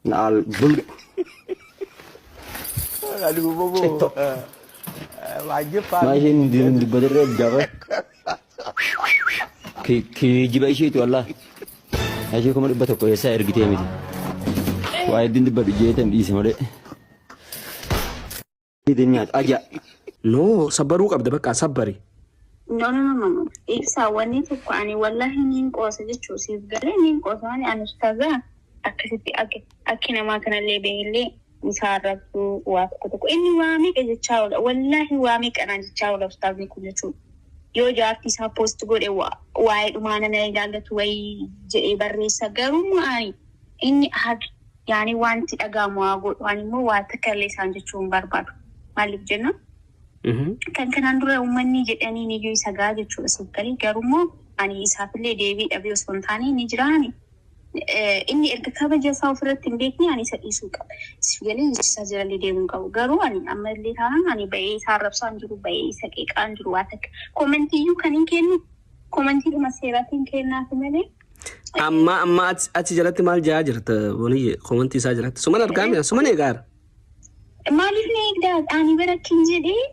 Naal bulge. Citto. Maa isheen hin dubbatirree gaafa. Kijiba isheeti wallaahi. Ishee 100,000 eessaa ergitee miti. Waa hedduun dubbadhu jeetan dhiise malee. Itti nyaatu aja. No, sabbaruu qabda bakka sabbari. No, no, no, no, no. Ibsaa, wanni tokko ani wallahi niin qoosa jechuu siif galee, niin qoosa malee ani ustaazaa akkasitti akka akki namaa kanallee beellee isaa arrabsuu waa tokko tokko inni waa meeqa jechaa oola, wallahi waa meeqa naan jechaa oola ustaazni kun jechuudha. Yoo jaartii isaa post godhe waa'ee dhumaa nana ilaallatu wayii jedhee barreessa, garuu ani inni haqi yaani wanti dhaga'amu haa godhu, ani immoo waa takka illee isaan jechuu hin barbaadu. Maaliif jenna, kan kanaan dura uummanni jedhaniin iyyuu isa gahaa jechuudha siif galee, garuu immoo ani isaafillee deebii dhabee osoo hin taane ni jiraani. Inni erga kabaja isaa ofirratti hin beekne ani isa dhiisuu qaba. Siif galee isaa jalallee deemuu hin qabu. Garuu ani ammallee taanaan ani ba'ee isa arrabsaa hin jiru, ba'ee isa qeeqaa hin jiru waa takka. Commentiiyyuu kan hin kennu commentiidhuma seeraatiin kennaafi malee. Amma amma achi jalatti maal jaa jirta Boniyye commentii isaa jalatti? Suman argaa mi'a suman eegaara. Maaliif na eegdaa? Ani bara akkin jedhee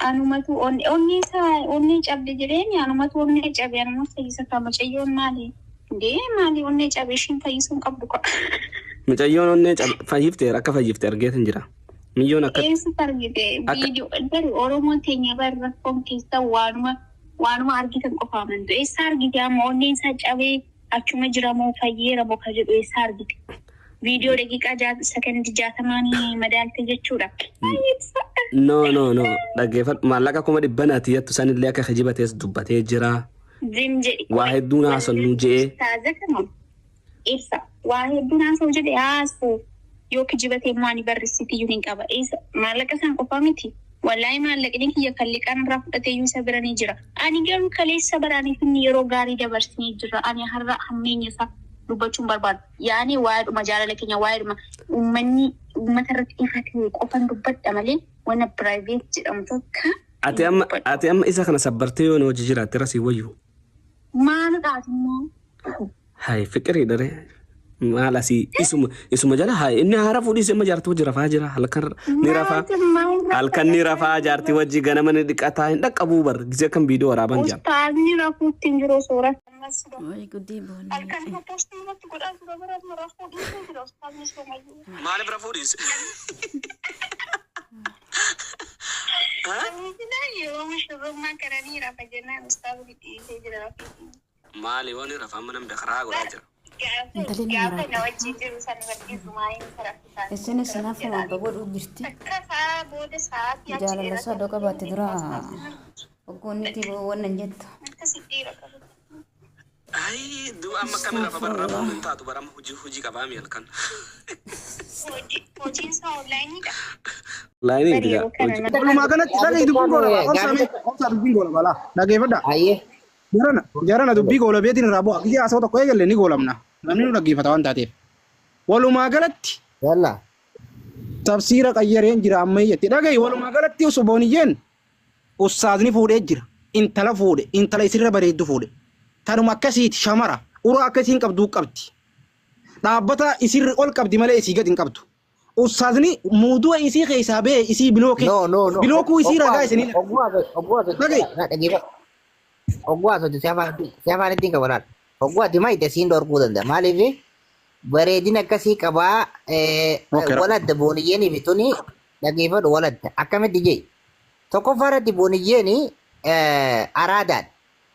anumatu onnee isaa onnee cabde jedheen, anumatu onnee cabe, anuma fayyisa kaa. Mucayyoon maali? Indee maali onnee cabe ishiin fayyisuu hin qabdu kaa. Mucayyoon onnee fayyifte, akka fayyifte argeetin jira. Miyyoon akka Eessatti argite? Viidiyoo bari Oromoon teenya bari rakkoon keessa waanuma argitan qofa amantu. Eessa argite amma onneen isaa cabee achuma jira moo fayyeera moo ka jedhu eessa argite? Viidiyoo daqiiqaa sekondii 60n madaalte jechuudha. No, no, no, dhaggeeffadhu, maallaqa 100,000 ati jettu sanillee akka kijibatees dubbatee jira. Zim jedhi. Waa hedduun haasofnu je'ee. Ustaaza kana ibsa. Waa hedduun haasa'u jedhe, haasa'u. Yoo kijibate immoo ani barreessitiyyuu hin qaba. Isa maallaqa isaan qofaa miti. Wallaahi maallaqni kiyya kan liqaan irraa fudhate iyyuu isa bira ni jira. Ani garuu kaleessa baraaniif inni yeroo gaarii dabarsinee jirra. Ani har'a hammeenya isaa dubbachuun barbaadu. Yaani waa'eedhuma jaalala keenya, waa'eedhuma uummanni uummata irratti ifa ta'e qofan dubbadha malee wanna private jedhamu tokko Ati amma ati amma isa kana sabbartee yoo na hojii jiraatte irra sii wayyu. Maalidhaati immoo? Hay fiqirii dare. Maal asii isuma jala hay inni haara fuudhii amma jaartii wajji rafaa jira, halkan ni rafaa, halkan ni rafaa, jaartii wajji ganama ni dhiqataa, hin dhaqqabuu bar gisee akkam viidiyoo waraaban jira. Ustaazni rafuutti hin jiru soora. Wayi gudii boonii. Halkan postii irratti godhaa jira, bara amma rafuu dhiisee jira ustaazni somayyuu. Maaliif rafuu dhiise? Yeroo mushurrummaa kana ni rafa jennaan ustaazni dhiisee jira rafuuti. Maali waan rafa amma nan beekraa godhaa jira. Intalli ni Gaafa maraata. na wajjin jiru san barsiisumaa hin saraffisaa. Isinis nafuma godhuu jirti. Takka sa'a booda sa'aatii achi Jaalala isaa odoo qabaatte dura hoggoonnitti wannan jettu. Akkasi dhiira qabu. Ayi du amma akkami rafa bar rafuun hin taatu bar amma hojii qabaa mi halkan. Hojiin isaa onlineiidha. Onlineii Bari miti yeroo gaa. kana Hojii. Walumaa galatti dhagahi, dubbiin goolaba. Obsaa mee, obsaa, dubbiin goolaba laa. Dhaggeeffadha. Ayyee. Jarana jarana dubbii goolabeetiin irraa bu'a. Biyya haasawaa tokko eegalle ni goolamna. Namni nu dhaggeeffata waan taateef. Walumaa galatti Yalla. Tafsiira qayyareen jira ammayya jetti. Dhagahi, walumaa galatti osoo booniyyeen ustaazni fuudhee jira. Intala fuudhe, intala isirra bareeddu fuudhe. Tanuma akkasiiti shamara. Uraa akkasiin qabduu qabdi. Dhaabbata isirri ol qabdi malee isii gad hin qabdu. Ustaazni muudu'a isii keessaa ba'e isii bilookee. No, no, no. Bilookuu isii ragaa isinii. Oguu haasofte. Dhagahi. Na dhaggeeffadhu. Oguu haasofte si afaan ittiin qaba laal. Oguu ati maayite siin dhorkuu danda'a. Maaliif bareedina akkasii qabaa waladda booniyyeen fi tuni, dhaggeeffadhu, waladda akkamitti jee tokkoffaa irratti booniyyeen araadaadha.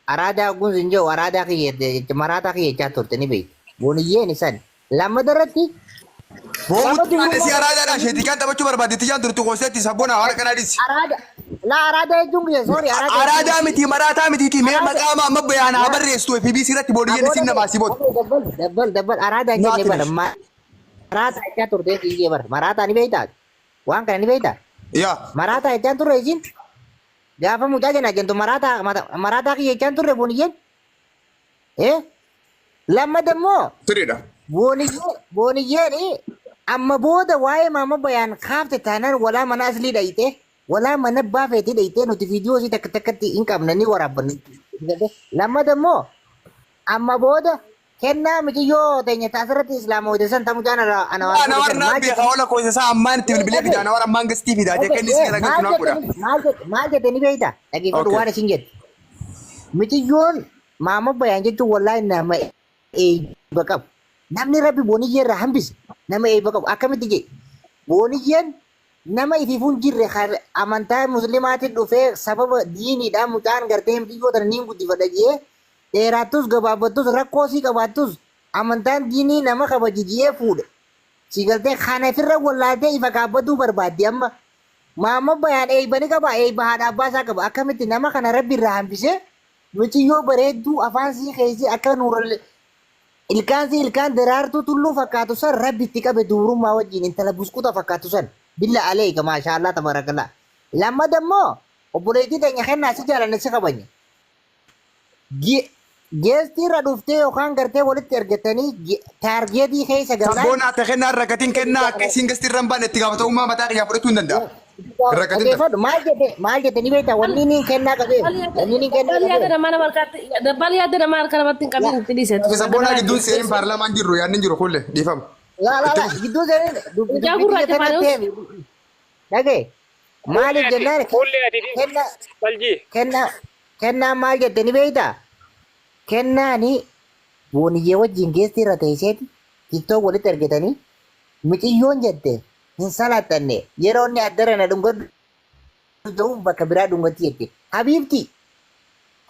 Araadaa ogguun sin jedhu araadaa kiyya maraataa kiyya jechaa turte ni beekti. Booniyyeen san lammata irratti Boomutti taate si araadaadhaan sheetikaan taphachuu barbaadde tiyyaan turtu kooseetti sabboona haala kanaa dhisi. Araada laa, araadaa jechuun kiyya, sorry, araadaa. Araadaa miti, maraataa mitiiti, mee maqaa amma bayaan haa barreessitu FBC irratti booniyyeen isin namaa si booda. Dabbal dabbal dabbal, araadaa jenne Naati bara maraataa jechaa turte siyyee bara maraataa ni beektaa, waan kana ni beektaa? Yaa. Maraataa jechaan turre isin gaafa mucaa jenna jentu maraataa maraataa kiyya jechaan turre booniyyeen. Lammata immoo Sirriidha. Booniyyeen amma booda waa'ee maama bayaan kaafte taanaan walaa mana aslii dhayite, walaa mana abbaa feetii dhayite, nuti viidiyoo isii takka takkatti hin qabna, ni waraabbanna. Lammata immoo amma booda Kennaa miciyyoo teenya ta asirratti islaamooyte san ta mucaan irraa ana waan fuudhe Anawar san naan maal beeka jette oola koosa isaa ammaan itti bilbilee fida dhagaye Anawar ammaan gastii fida jee dhagaye kenni isin maal garagalchu naan jette godha. maal jette maal jette ni beekta dhageeffadhu Okay. waan isin jette miciyyoon maama bayaan jechuun wallaahi nama eebba qabu namni rabbi booniyyee irraa hambise nama eebba qabu akkamitti jedhe booniyyeen nama ifiifuu hin jirre kan amantaa muslimaatiin dhufee sababa diiniidhaan mucaan gartee miciyyoo tana niin guddifadha jee Dheeraattus gabaabbattus rakkoo sii qabaattus amantaan diinii nama kabaji ji'ee fuudhe. Sii galtee kana ifirra wallaaltee ifa kaabbatuu barbaaddi amma. Maamma bayaan eeyba ni qaba eeyba haadha abbaa isaa qaba akkamitti nama kana rabbi irraa hambisee miciyyoo bareedduu afaan sii keessi akka nuural ilkaan sii ilkaan daraartuu tulluu fakkaatu san rabbi itti qabe dubrummaa wajjiin intala buskuta fakkaatu san billa aleeyka maashaallaa tabarakallah lammada immoo obboleettii teenya kennaa si jaalanna si kabajna Geestii irra dhuftee yookaan gartee walitti ergatanii taargeetii keessa gallaan Sabboon ate kennaa hin rakkatin kennaa akka isiin gastii irra hin baane itti gaafatamummaa mataa kiyyaa fudhachuu hin danda'a. Hin rakkatin ta'a. Dhaggeeffadhu maal jette maal jette ni beektaa wanni inni kennaa qabee wanni inni kennaa Dabbal yaada qabee. namaa nama harkaatti dabbal yaada namaa harka namatti hin qabin itti dhiise. Sabboonaa gidduun seenin paarlaamaan jirru yaadni hin jiru kulle dhiifama. Laa laa Itti laa fufi. gidduu seenin dubbii Mucaa tiyya gurraacha tanatti faana himi dhagaye Fuullee maaliif ati jennaan fuullee ati kennaa faljii. kennaa Kennaan maal jette ni beektaa? Kennaani booniyyee wajjin geestii irra teesseeti tiktok walitti ergitanii miciyyoon jette hin salaxxanne yeroo inni addara na dhungadhu jedhu bakka biraa dhungatti jette. Habiibti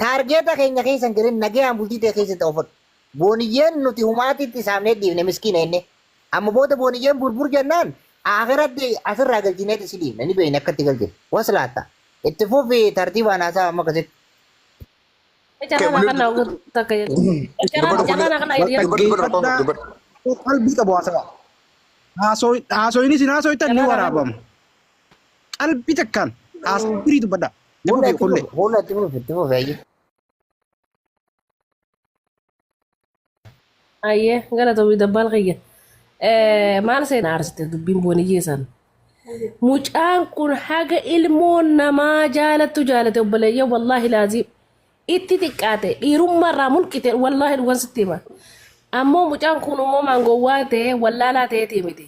taargeeta keenya keessa hin galin nagayaan bultii tee keessatti oofadhu. Booniyyeen nuti humaatitti saamnee dhiifne miskiina jenne. Amma booda booniyyeen burbur jennaan akhiratti asirraa galchineeti si dhiifne ni beekne akka itti galchine. Waslaatta. Itti fufi tartiibaan haasawa amma akkasitti. Carraa naa kannaa ogu takka jedhu. Carraa carraa naa kannaa hiriyaa. Dhaggeeffadhaa qalbii qabu haasawa. Haasoyni isin haasoytan ni Carraa naa kannaa. waraabama. Qalbii takkaan haasawa firii dubbadhaa. Itti Fuula fufi itti kullee. fufi fuula itti fufi itti fufi ayyee. Ayyee galatoomi dabbaal kiyya. Maal seenaa aarsite dubbiin booniyyee san. Mucaan kun haga ilmoon namaa jaalattu jaalate obboleeyyan wallaahi laaziim itti xiqqaate dhiirummaa irraa mulqite wallaahi dhugan sitti hima. Ammoo mucaan kun uumamaan gowwaa ta'e wallaalaa ta'eetii miti.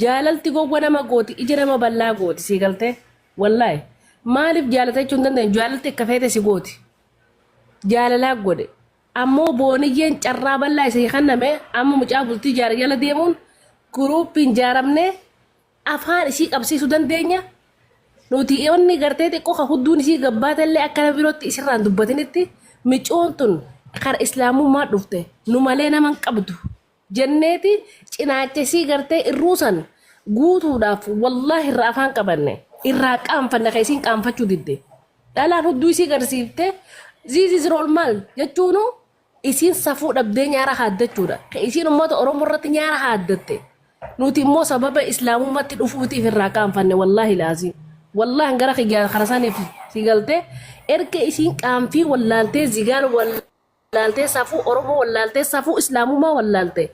Jaalalti gowwa nama gooti ija nama ballaa gooti sii galtee wallaahi maaliif jaalata jechuu hin dandeenyu jaalalti akka feete si gooti. Jaalalaa godhe Ammoo Booniyyeen carraa bal'aa isii kenname amma mucaa bultii jaara jala deemuun guruuppiin jaaramnee afaan isii qabsiisuu dandeenya. Nuti onni gartee xiqqoo ka hudduun isii gabbaatellee akka nama birootti isirraan dubbatinitti micoon tun kara islaamummaa dhufte nu malee nama hin qabdu jenneeti cinaacha isii gartee irruu san guutuudhaaf wallaahi irraa afaan qabanne irraa qaanfanne ka isiin qaanfachuu didde. Dhalaan hudduu isii garsiifte this is normal jechuunu isiin safuu dhabdee nyaara haaddachuudha. Ka isiin uummata Oromoo irratti nyaara haaddatte nuti immoo sababa islaamummaatti dhufuutiif irraa qaanfanne wallaahi laazim. Wallaahi gara kiyyaa kana saniif si galtee erga isiin qaanfii wallaaltee zigaan wallaaltee safuu Oromoo wallaaltee safuu islaamummaa wallaaltee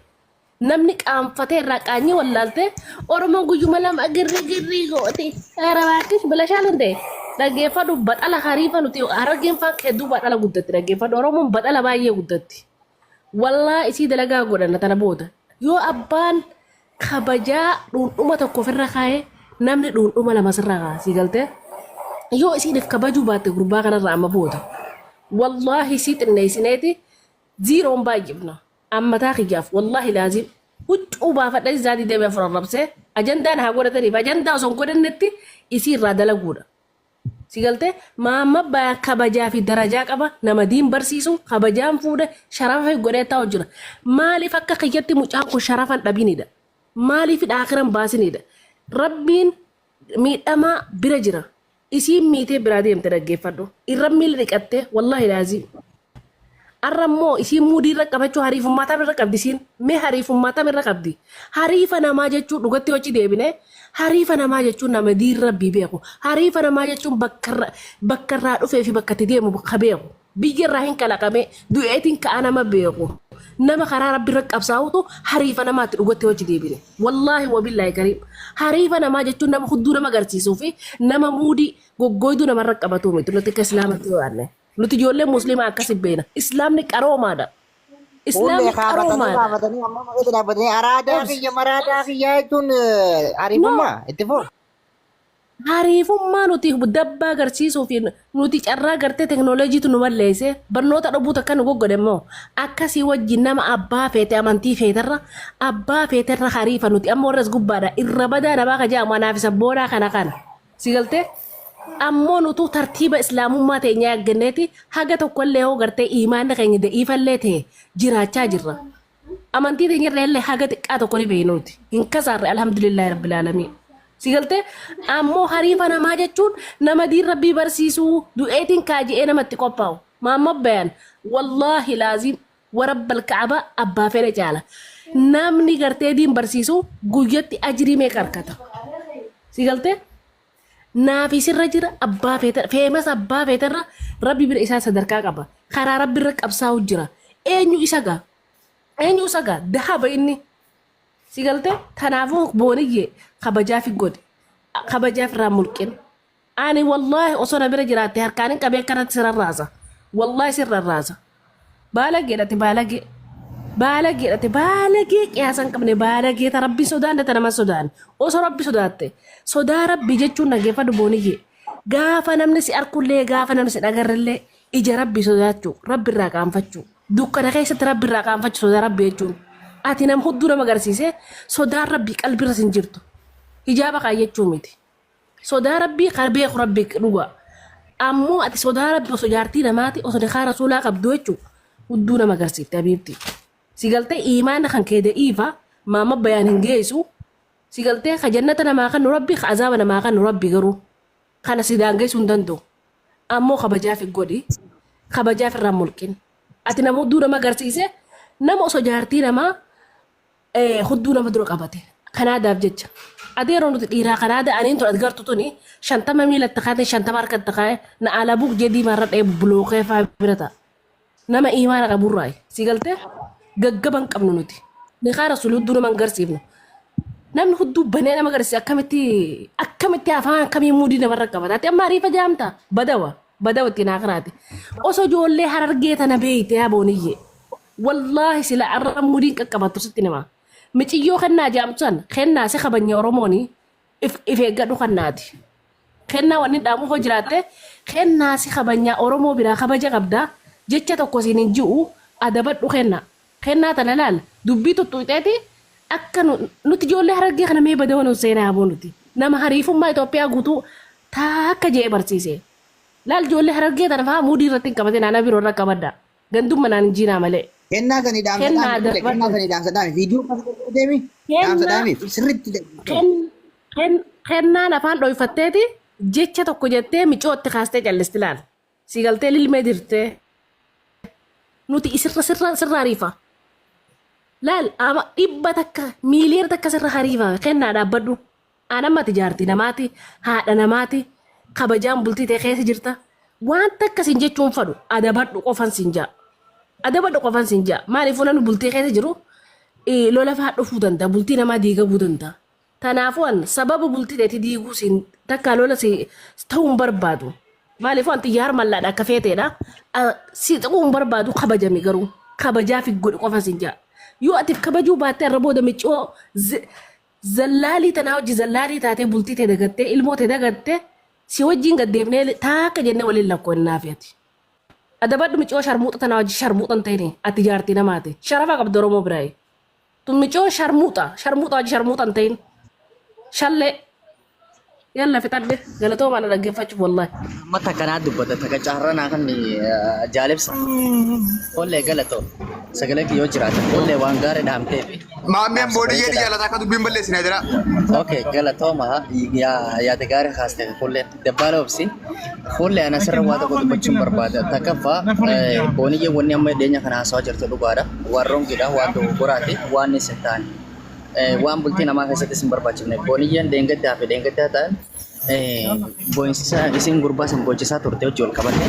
Namni qaanfatee irraa qaanyii wallaalte Oromoon guyyuma lama girri girrii gooti. Arabaakis bilashaan hin ta'e. Dhaggeeffadhu baxala hariifa nuti harargeen faan hedduu baxala guddatti dhaggeeffadhu Oromoon baxala baay'ee guddatti. Wallaa isii dalagaa godhanna tana booda. Yoo abbaan kabajaa dhuundhuma tokko ofirra kaa'e namni dhuundhuma lama sirra kaa'a sii galtee. Yoo isiin if kabajuu baatte gurbaa kanarra amma booda. Wallaahi isii xinneessineeti ziiroon baay'ifna. An mataa kiyyaaf wallaahi laaziim huccuu baafadhee isaa 24 arrabsee ajandaan haa godhataniif ajandaa osoo hin godhannetti isii irraa dalaguudha. Si galtee maamma baya kabajaa fi darajaa qaba nama diin barsiisu kabajaan fuudhe sharafa godhee taa'u jira. Maaliif akka kiyyatti mucaan kun sharafa hin dhabinidha. Maaliif aakiran baasinidha. Rabbiin miidhamaa bira jira. Isiin miitee biraa deemte dhaggeeffadhu. Irra miila dhiqatte wallaahi laaziim. Arra immoo isiin muudii irra qabachuu hariifummaa tam irra qabdi isiin. Mee hariifummaa tam irra qabdi? Hariifa namaa jechuun dhugatti hoci deebine hariifa namaa jechuun nama diin rabbii beeku. Hariifa namaa jechuun bakka irra bakka irraa dhufee fi bakka itti deemu ka beeku. Biyya irraa hin kalaqame du'eetiin ka'aa nama beeku. Nama karaa rabbi irra qabsaa'utu hariifa namaatti dhugatti hoci deebine. Wallaahi wabillaahi kariim. Hariifa namaa jechuun nama hudduu nama agarsiisuu fi nama muudii goggooyduu namarra qabatuu miti. Nuti akka islaamatti yoo yaadne. Nuti ijoollee musliimaa akkasi beekna. Islaamni qaroomaadha. Fuullee Islaamni kaafatanii qaroomaadha. kaafatanii amma maqaa dhaabbatanii araadaa Obsi. kiyya maraadaa kiyyaa jechuun No. ariifummaa itti fufu. Hariifummaa nuti dabbaa agarsiisuu fi nuti carraa gartee teknooloojiitu nu balleesse barnoota dhabuu takka nu goggodhe immoo akkasii wajjin nama abbaa feete amantii feeterra abbaa feeterra hariifa nuti amma warras gubbaadha irra badaa namaa ka jedhamu anaaf isa boonaa kana kana si galtee ammoo nutu tartiiba islaamummaa teenyaa eegganneeti haga tokkollee hoo gartee iimaanni keenya da'iifallee ta'e jiraachaa jirra. Amantii teenya irra illee haga xiqqaa tokko ni beekna nuti. Hin kasaarre alhamdulillahi rabbil aalamiin. Si galtee ammoo hariifa namaa jechuun nama diin rabbii barsiisuu du'eetiin kaaji'ee namatti qophaa'u. Maamma bayan wallaahi laaziim warabbal ka'aba abbaa fedhe caala. Namni gartee diin barsiisu guyyatti ajrii meeqa argata. Si galtee naafi sirra jira abbaa feetarra feemas abbaa feetarra rabbi bira isaa sadarkaa qaba. Karaa rabbi irra qabsaa'u jira. Eenyu isa gaa? Eenyu isa gaa? Dahaba inni. Si galtee kanaafuu booniyyee kabajaaf godhi. Kabajaaf irraa mulqin. Ani wallaahi osoo na bira jiraatte harkaan hin qabee akkanatti si rarraasa. Wallaahi si rarraasa. Baalagee dhate baalagee. Baalagee dhate baalagee qiyaasa hin qabne baalagee ta rabbi sodaanne ta nama sodaanne. Osoo rabbi sodaatte sodaa rabbi jechuun dhaggeeffadhu booniyyee. Gaafa namni si arkullee gaafa namni si dhagarrellee ija rabbi sodaachuu rabbi irraa qaanfachuu. Dukkana keessatti rabbi irraa qaanfachuu sodaa rabbi jechuun. Ati nam hudduu nama agarsiise sodaan rabbi qalbirra sin jirtu. Hijaaba kaayyachuu miti. Sodaa rabbii kan beeku rabbi dhugaa. Ammoo ati sodaa rabbi osoo jaartii namaati osoo nikaa rasuulaa qabdu jechuun hudduu nama agarsiifte habiibti. Si galtee iimaana kan kee da'iifa maama bayaan hin geessu. Si galtee ka jannata namaa kan nu rabbi ka azaaba namaa kan nu rabbi garuu kana si daangeessuu hin danda'u. Ammoo kabajaaf hin godhi. Kabajaaf irraa mulqin. Ati nama hudduu nama agarsiise nama osoo jaartii namaa hudduu nama dura qabate. Kanaadaaf jecha. Ati yeroo nuti dhiiraa Kanaadaa aniin tun ati gartu tuni 50 miilatti kaate 50 harkatti kaa'e na alabuuk jee diimaa irra dha'ee bulookee faa bira ta'a. Nama imaana qaburraayi. Si galtee gaggaba hin qabnu nuti. Nikaa rasuul hudduu nama hin garsiifnu. Namni hudduu banee nama agarsiise akkamitti akkamitti afaan akkamii muudii namarra qabata. Ati amma ariifa jaamta badawa badawa ittiin akiraati. Osoo ijoollee harargee tana beeyte yaa booniyyee. Wallaahi sila arra muudiin qaqqabattu sitti nima. Miciyyoo kennaa jaamtu san kennaa si kabanya Oromooni if eeggadhu kannaati. Kennaa wanni dhaamu hoo jiraatte kennaa si kabanyaa Oromoo biraa kabaja qabda jecha tokko siin hin ji'u adabadhu kennaa. Kennaa tana laal dubbii tuttuqxeeti akka nuti ijoollee harargee kana mee badawa nun seenaa aboo nuti. Nama hariifummaa Itoophiyaa guutuu taakka je'ee barsiise. Laal ijoollee harargee tana fa'aa muudii irratti hin qabatin ana biroo irra qabadha. Gandumma naan hin jiinaa malee. Kennaa sanii dhaamsa Kennaa dhaami fuullee kennaa adabadhu. sanii dhaamsa dhaami viidiyoo kana deemi dhaamsa Kennaa dhaami sirriitti kennaan afaan dhoyfatteeti jecha tokko jettee micootti kaastee callisti laal. Si galtee lilmee dirtee. Nuti isirra sirra sirra hariifa. Laal ama 100 miiliyoona 1 sirra hariifa kennaa dhaabbadhu. An amma ati jaartii namaati haadha namaati kabajaan bultii ta'e keessa jirta. Waan takka sin jechuun fadhu adabadhu qofan sin jaa. Adabadhu qofan sin jaa. Maaliifuu namni bultii keessa jiru lola fa'aa dhufuu danda'a bultii namaa diigamuu danda'a. Kanaafuu an sababa bultii ta'etti diiguu siin takka lola si ta'uu hin barbaadu. Maaliifuu an xiyyaara mallaadha akka feeteedha. Si tuquu hin barbaadu kabajami garuu kabajaa fi godhi qofan sin jaa. Yoo atiif kabajuu baattee irra booda micoo zallaalii tanaa hojii zallaalii taatee bultii ta'e dagattee ilmoo ta'e dagattee si wajjin gad deemnee taakka jennee waliin lakkoonnaa fi ati. Adabadhu micoo sharmuuxa tanaa hojii sharmuuxa hin ta'ini ati jaartii namaati. Sharafa qabda Oromoo biraayi. Tun micoo sharmuuxa sharmuuxa hojii sharmuuxa hin ta'in. Shallee. Yalla fixadhe galatoomaa na dhaggeeffachuuf wallaahi. Amma takkanaa dubbata takka caarranaa kan jaalibsa. Ollee galatoo sagalee kiyyoo jiraata. Ollee waan gaarii dhaamteef. Maammeen Dhaamsa boodiyyee ni bareedaa. jaalata akka dubbiin balleessine jira. Okay galatooma yaada gaarii kaaste kullee dabbaala obsi. Kullee ana sirra waa tokko dubbachuun barbaada. Takkaffaa booniyyee wanni amma dhiyeenya kana haasawaa jirtu dhugaadha. Waan roongiidha waan dogoggoraati waan isin taane. Waan bultii namaa keessatti isin barbaachifne. Booniyyeen dheengaddaa fi dheengaddaa ta'an boo'insisaa isin gurbaa san boochisaa turte hojii wal qabate.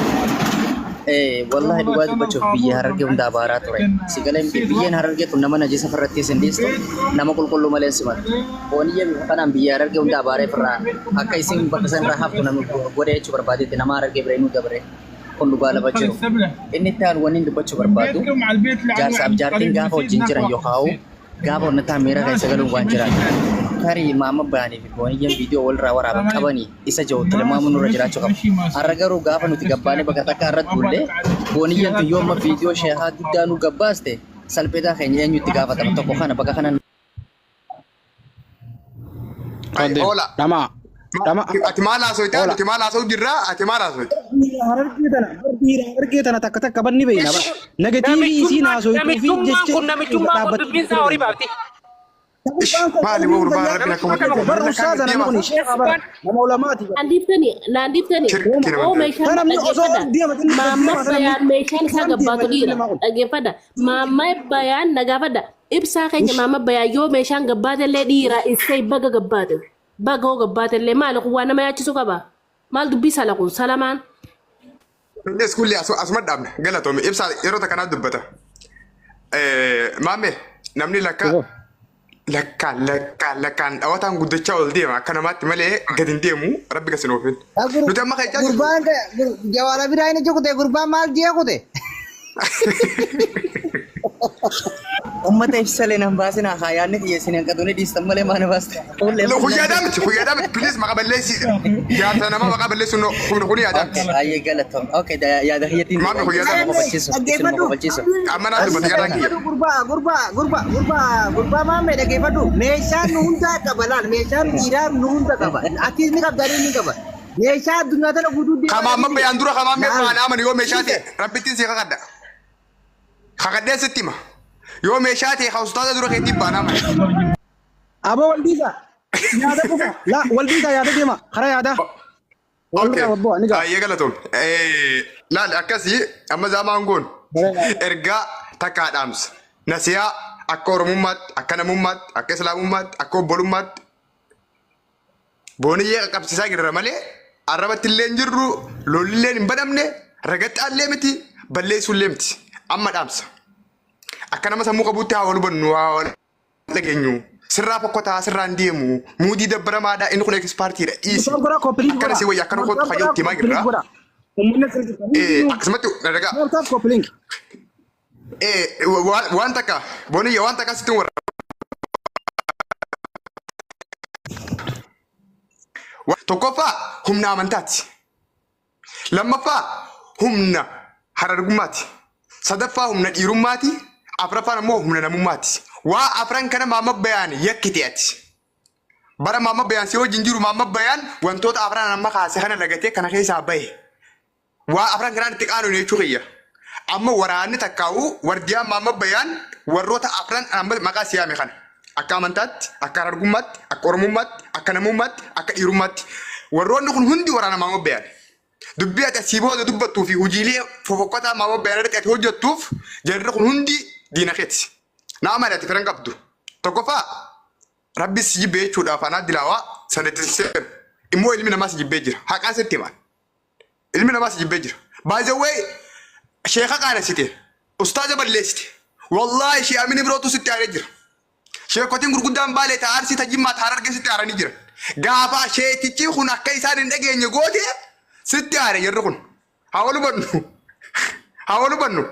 Wallahi dhugaa dubbachuuf biyya harargee hunda abaaraa ture. Si galee miti biyyeen harargee tun nama najisa irratti isin dhiistu nama qulqulluu malee hin simattu. Booniyyee bifa kanaan biyya harargee hunda abaaree firraa akka isin bakka san irraa haftu nama godhee jechuu barbaadetti nama harargee bira inuu dabre. Kun dhugaa lafa jiru. Inni itti aanu wanni dubbachuu barbaadu jaarsaaf jaartiin gaafa wajjin jiran yookaan gaafa onnattaa miira keessa galuun waan jiraatu. Tarii maama baanii fi booniyyeen viidiyoo walirraa waraaban qabanii isa jiru tilmaamuun nurra jiraachuu qaba. Har'a garuu gaafa nuti gabbaanee bakka takka irratti bullee booniyyeen tun yoo amma viidiyoo sheekaa guddaa nu gabbaaste salpheetaa keenya eenyu itti gaafatama tokko kana bakka kana Oola. Dhama. Dhama. Ati maal haasofte? Oola. Ati maal haasa'u jirraa? Ati maal haasofte? Harargee tana dhiira harargee tana takka takka banni beeyna bara. Negatiivii isiin haasoftuu fi Namichummaan jecha kun namichummaan kun dubbiin isaa horii baafti. Maali moo gurbaan rabbiin akka uummata Bara ustaaza namni kun sheekha bara nama ulamaati. Naan dhiiftanii naan dhiiftanii. Shirkii nama Oo meeshaan Kana namni osoo dhaggeeffadha. deema inni Maamma deema bayaan meeshaan isaa Isaan gabbaatu deema dhiira. nama kun. Dhaggeeffadha. Maamma bayaan nagaafadha. Ibsaa keenya maamma bayaan yoo meeshaan gabbaatellee dhiira isee baga gabbaate. Baga hoo gabbaatellee maali kun waan nama yaachisu qaba. Maal dubbii sala kun salamaan. Innis kulli asuma dhaabne galatoome ibsaa yeroo takkanaa dubbata. Maame namni lakka lakkaan lakkaan lakkaan dhawataan guddachaa ol deema akka namaatti malee gadi hin deemu rabbi gasin oofin. Nuti amma kan jirru Gurbaan jawaala biraa inni kute gurbaan maal jee kute? Uummata ibsalee nan baasinaa haa yaadni xiyyeessin hanqatuun dhiistan malee maana baaste. Guyyaadhaa miti guyyaadhaa miti please maqaa balleessi jaarsa nama maqaa balleessu kun kun yaadaa miti. Baay'ee galatoom. Okay yaada kiyyattiin Maami guyyaadhaa isinuma kofalchiisu. Isinuma kofalchiisu. Amma naa dubbata yaadaan kiyya. Gurbaa gurbaa gurbaa gurbaa gurbaa maammee dhaggeeffadhu. Meeshaan nu hundaa qaba laal meeshaan dhiiraa nu hunda qaba. Atis ni qabda ni qaba. Meeshaa addunyaa tana guutuu deemaa Kamaamma bayaan dura kamaamma Laal. faana amani yoo meeshaa ta'e rabbittiin si kakadha. Kakadhee sitti hima. Yoo meeshaa ta'e hawustaata dura keetiin baana amani. Aboo waldiisa. Yaada qofa. Laa waldiisa yaada deema. Karaa yaada. Okay. Walirraa bobba'aa ni ga'a. Baay'ee galatoom. Laal akkasii amma zaamaan goon ergaa takkaa dhaamsa. Nasiyaa akka Oromummaatti, akka namummaatti, akka Islaamummaatti, akka obbolummaatti booniyyee qaqqabsiisaa jirra malee arrabatti illee hin jirru, lolli hin banamne, ragaxxaallee miti, balleessuullee miti. Amma dhaamsa. Akka nama sammuu qabuutti haa wal hubannu, haa wal dhageenyu. Sirraa fokkotaa, sirraa hin deemu. Muudii dabbaramaadha, inni kun ekspaartiidha. Dhiisi. Isaan godhaa koppiliin Akkana si wayya, akkana kootu fayyadu himaa jirra. Uummanni asirratti Akkasumatti dhagaa. Taaf koppiliin. Waan takka booniyya waan takka sitti warra. Tokkoffaa humna amantaati. Lammaffaa humna harargummaati. Sadaffaa humna dhiirummaati. Afraffaan ammoo humna namummaati. Waa afran kana maamma bayaan yakkite ati. Bara maamma bayaan si wajjin jiru maamma bayaan wantoota afran amma kaase kana lagatee kana keessaa bahe. Waa afran kanaan itti qaanone jechuu kiyya. Amma waraanni takkaa'u wardiyaan maamma bayaan warroota afran amma maqaa siyaame kana. Akka amantaatti, akka harargummaatti, akka oromummaatti, akka namummaatti, akka dhiirummaatti. Warroonni kun hundi waraana maamma bayaan. Dubbii ati asii booda dubbattuu fi hojiilee fofokkotaa maamma bayaan irratti ati hojjettuuf jarri kun hundi diina keeti. Nama malee ati firan qabdu. Tokkoffaa rabbi si jibbee jechuudhaaf anaa dilaawaa sanatti seenu. Immoo ilmi namaa si jibbee jira. Haqaan sitti hima. Ilmi namaa si jibbee jira. By the way, sheeka qaanessite, ustaaza balleessite. Wallaahi shee amini birootu sitti aaree jira. Sheekotiin gurguddaan baalee ta arsii ta jimmaa ta harargee sitti aaranii jiran. Gaafa sheetichi kun akka isaan hin dhageenye goote sitti aare jarri kun. Haa wal hubannu. Haa wal hubannu.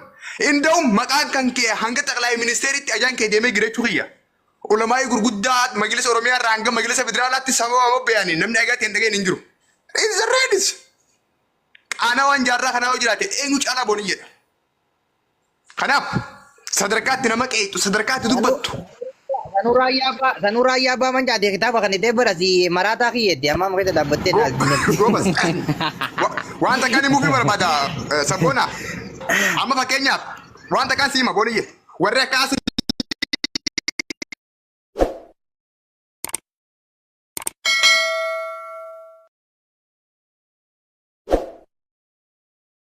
Inda'u maqaan kan kee hanga xaqlaay ministeeritti ajaan kee deemee girachuu kiyya. Ulamaa'ii gurguddaa majlisa Oromiyaa irraa hanga majlisa federaalaatti sababa bayanii namni agaatti hin dhageenye hin jiru. It's a redis. Qaana waan jaarraa kanaa yoo jiraate eenyu caalaa boonii jedha. Kanaaf sadarkaatti nama qeexxu sadarkaatti dubbattu. Sanuu raayyaa abbaa mancaatee kitaaba kan itti bara si maraataa kiyyeetti amma amma keessa dhaabbattee naalti. Goobas. Waan takkaan himuufii barbaada sabboona. Amma fakkeenyaaf waan takkaan siima booniyye. Warri akka asii